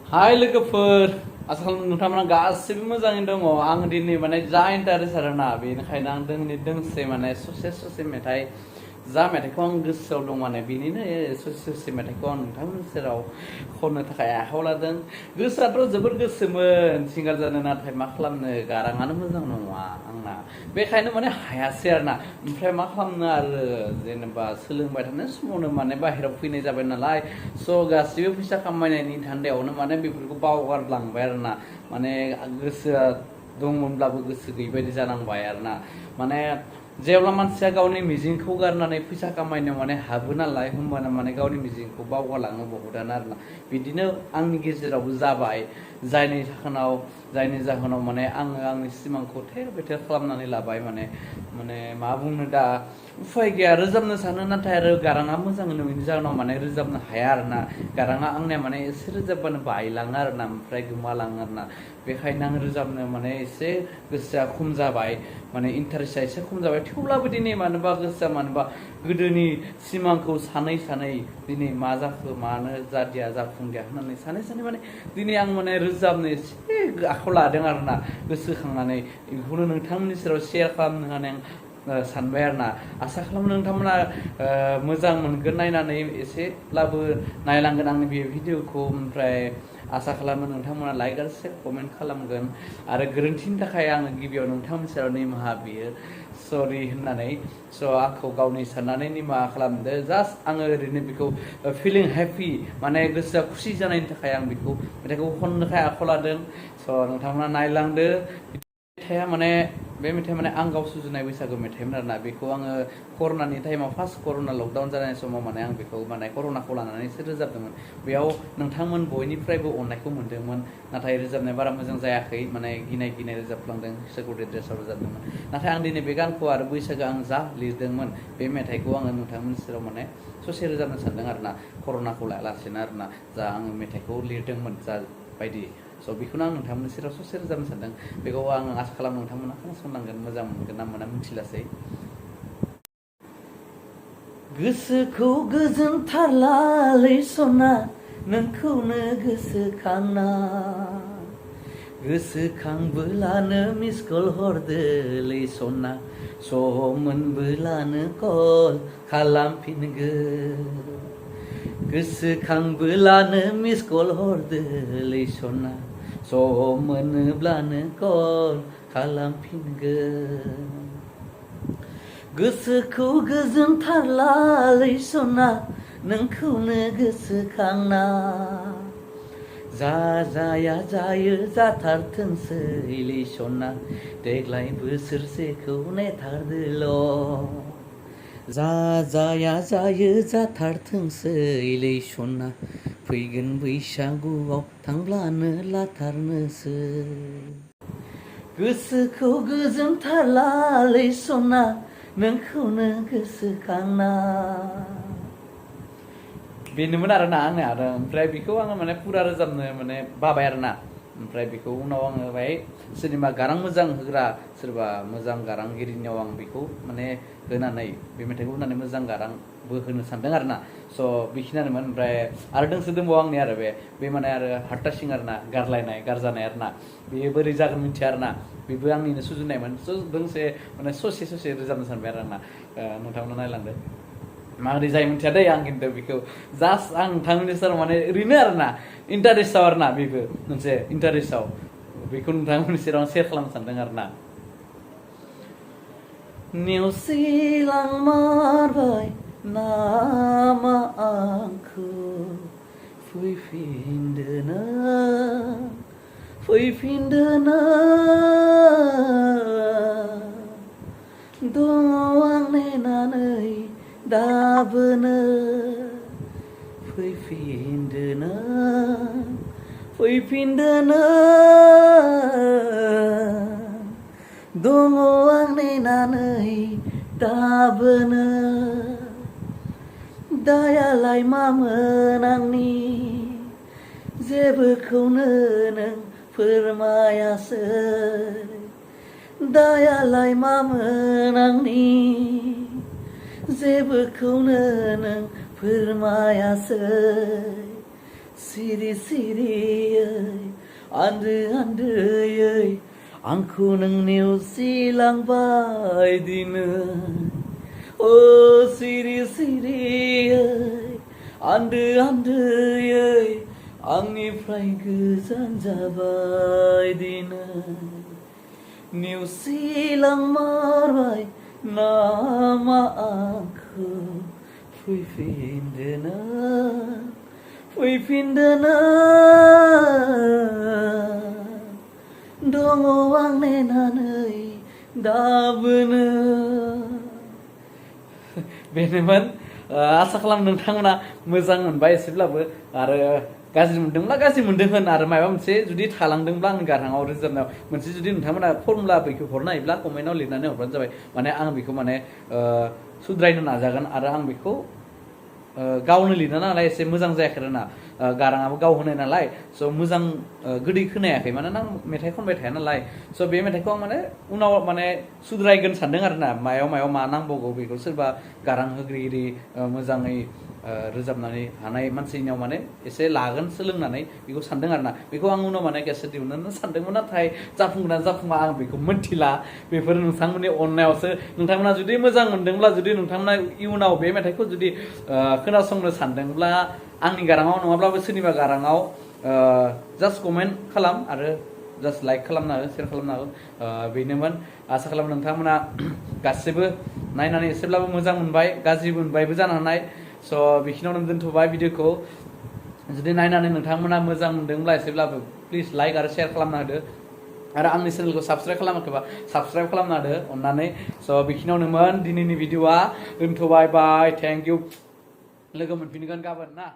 Hai लोगोफोर आसा खालामो नोंथांमोना गासिबो मोजाङैनो दङ आं दिनै माने जा इन्टारेस्ट आरोना बेनिखायनो आं दिनै दोंसे माने ससे मेथाइ जा मेथाइखौ आं गोसोआव दं माने बेनिनो ससे मेथाइखौ आं नोंथांमोननि सेराव खननो थाखाय आखायाव लादों गोसोआथ' जोबोर गोसोमोन सिंगार जानो नाथाय मा खालामनो गाराङानो मोजां नङा आंना बेखायनो माने हायासै आरोना ओमफ्राय मा खालामनो आरो जेनेबा सोलोंबाय थानाय समावनो माने बाहेरायाव फैनाय जाबाय नालाय स' गासिबो फैसा खामायनायनि धान्दायावनो माने बेफोरखौ बावगारलांबाय आरोना माने गोसोआ दंमोनब्लाबो गोसो गैयि बायदि जानांबाय आरोना माने जेब्ला मानसिया गावनि मिजिंखौ गारनानै फैसा खामायनायाव माने हाबो नालाय होमबाना माने गावनि मिजिंखौ बावगारलाङो बहुतानो आरोना बिदिनो आंनि गेजेरावबो जाबाय जायनि जाहोनाव माने आङो आंनि सिमांखौ थेर बेथेर खालामनानै लाबाय माने मा बुंनो दा उफाय गैया रोजाबनो सानो नाथाय आरो गाराङा मोजां नङिनि जाहोनाव माने रोजाबनो हाया आरोना गाराङा आंनिया माने एसे रोजाबबानो बायलाङो आरोना ओमफ्राय गोमालाङो आरोना बेखायनो आं रोजाबनो माने एसे गोसोआ खम जाबाय माने इन्टारेस्टआ एसे खम जाबाय थेवब्लाबो दिनै मानोबा गोसोआ मानोबा गोदोनि सिमांखौ सानै दिनै मा जाखो मानो जादिया जाफुंदिया होननानै सानै माने दिनै आं माने रोजाबनो एसे आखायाव लादों आरोना गोसोखांनानै बेखौनो नोंथांमोननि सेराव शेयार खालामनो होननानै आं सानबाय आरोना आसा खालामो नोंथांमोना मोजां मोनगोन नायनानै एसेब्लाबो नायलांगोन आंनि बे भिडिअखौ ओमफ्राय आसा खालामो नोंथांमोना लाइक आरो शेयार कमेन्ट खालामगोन आरो गोरोन्थिनि थाखाय आङो गिबियाव नोंथांमोननि सेराव निमाहा बियो सरि होननानै स' आंखौ गावनि साननानै निमाहा खालामदो जास्ट आङो ओरैनो बेखौ फिलिं हेपि माने गोसोआ खुसि जानायनि थाखाय आं बेखौ मेथाइखौ खननो थाखाय आखायाव लादों स' नोंथांमोना नायलांदो बे मेथाइया माने आं गाव सुजुनाय बैसागु मेथाइमोन आरोना बेखौ आङो कर'नानि टाइमाव फार्स्ट कर'ना लकडाउन जानाय समाव माने आं बेखौ माने कर'नाखौ लानानैसो रोजाबदोंमोन बेयाव नोंथांमोन बयनिफ्रायबो अननायखौ मोन्दोंमोन नाथाय रोजाबनाया बारा मोजां जायाखै माने गिनाय रोजाबफ्लांदों सेकुरिटि ड्रेसाव रोजाबदोंमोन नाथाय आं दिनै बे गानखौ आरो बैसागो आं जा लिरदोंमोन बे मेथाइखौ आङो नोंथांमोननि सेराव माने ससे रोजाबनो सानदों आरोना कर'नाखौ लायालासेनो आरोना जा आङो मेथाइखौ लिरदोंमोन जा बायदि स' बेखौनो आं नोंथांमोननि सेराव ससे रोजाबनो सानदों बेखौ आं आसा खालामो नोंथांमोना खोनासंलांगोन मोजां मोनगोन ना मोना मिथिलासै गोसोखौ गोजोनथारलालै सना नोंखौनो गोसोखांना गोसोखांबोलानो मिस कल हरदोलै सना सम मोनबोलानो कल खालामफिनगोन गोसोखांबोलानो मिस कल हरदोलै सना सम मोनोब्लानो कल खालामफिनगोन गोसोखौ गोजोनथारलालै सना नोंखौनो गोसोखांना जाया जायो जाथारथोंसैलै सना देग्लाय बोसोरसेखौ नेथारदोल' जाया जायो जाथारथोंसैलै सना फैगोन बैसागुआव थांब्लानो लाथारनोसै गोसोखौ गोजोनथारलालै सना नोंखौनो गोसोखांना बेनोमोन आरोना आंनिया आरो ओमफ्राय बेखौ आङो माने फुरा रोजाबनो माने बाबाय आरोना ओमफ्राय बेखौ उनाव आङो बाहाय सोरनिबा गारां मोजां होग्रा सोरबा मोजां गारांगिरिनियाव आं बेखौ माने होनानै बे मेथाइखौ होनानै मोजां गारांबो होनो सानदों आरोना स' बेखिनियानोमोन ओमफ्राय आरो दंबावो आंनि आरो बे माने आरो हार्टासिं आरोना गारजानाय आरोना बेयो बोरै जागोन मिथिया आरोना बेबो आंनिनो सुजुनायमोन दोंसे माने ससे रोजाबनो सानबाय आरो आंना नोंथांमोना नायलांदो माबोरै जायो मिथिया दै आं खिन्थु बेखौ जास्ट आं नोंथांमोननि सेराव माने ओरैनो आरोना इन्टारेस्टआव आरोना बेबो मोनसे इन्टारेस्टआव बेखौ नोंथांमोननि सेराव आं शेयार खालामनो सानदों आरोना नेवसि लांमारबाय नामा आंखौ फैफिनदोना दङ आं नेनानै दाबोनो फैफिनदोना दङ आं नेनानै दाबोनो दायालाय मामोन आंनि जेबोखौनो नों फोरमायासै दायालाय मामोन आंनि जेबोखौनो नों फोरमायासै सिरि सिरियै आन्दो आन्दोयै आंखौ नों नेवसिलांबाय दिनै ओ सिरि सिरियै आन्दो आन्दोयै आंनिफ्राय गोजान जाबाय दिनै नेवसिलांमारबाय नामा आंखौ फैफिनदोना दङ आं नेनानै दाबोनो बेनोमोन आसा खालामो नोंथांमोना मोजां मोनबाय एसेब्लाबो आरो गाज्रि मोनदोंब्ला गाज्रि मोनदों आरो माबा मोनसे जुदि थालांदोंब्ला आंनि गाराङाव रोजाबनायाव मोनसे जुदि नोंथांमोना फर्मुला बेखौ हरनो हायोब्ला कमेन्टआव लिरनानै हरबानो जाबाय माने आं बेखौ माने सुद्रायनो नाजागोन आरो आं बेखौ गावनो लिरना नालाय एसे मोजां जायाखै आरोना गाराङाबो गाव होनाय नालाय स' मोजां गोदै खोनायाखै मानोना आं मेथाइ खनबाय थाया नालाय स' बे मेथाइखौ आं माने उनाव माने सुद्रायगोन सानदों आरोना मायाव मा नांबावगौ बेखौ सोरबा गारां होगिरि मोजाङै रोजाबनानै हानाय मानसिनियाव माने एसे लागोन सोलोंनानै बेखौ सानदों आरोना बेखौ आं उनाव माने केसेट दिहुननो सानदोंमोन नाथाय जाफुंगोना जाफुङा आं बेखौ मोनथिला बेफोर नोंथांमोननि अननायावसो नोंथांमोना जुदि मोजां मोनदोंब्ला जुदि नोंथांमोना इयुनाव बे मेथाइखौ जुदि खोनासंनो सानदोंब्ला आंनि गाराङाव नङाब्लाबो सोरनिबा गाराङाव जास्ट कमेन्ट खालाम आरो जास्ट लाइक खालामना हो शेयार खालामना हो बेनोमोन आसा खालामो नोंथांमोना गासिबो नायनानै एसेब्लाबो मोजां मोनबाय गाज्रि मोनबायबो जानो हानाय स' बेखिनियावनो दोनथ'बाय भिडिअखौ जुदि नायनानै नोंथांमोना मोजां मोनदोंब्ला एसेब्लाबो प्लिज लाइक आरो शेयार खालामना होदो आरो आंनि चेनेलखौ साबस्क्राइब खालामाखैबा साबस्क्राइब खालामना होदो अननानै स' बेखिनियावनोमोन दिनैनि भिडिअआ दोनथ'बाय बाय थेंक इउ लोगो मोनफिनगोन गाबोन ना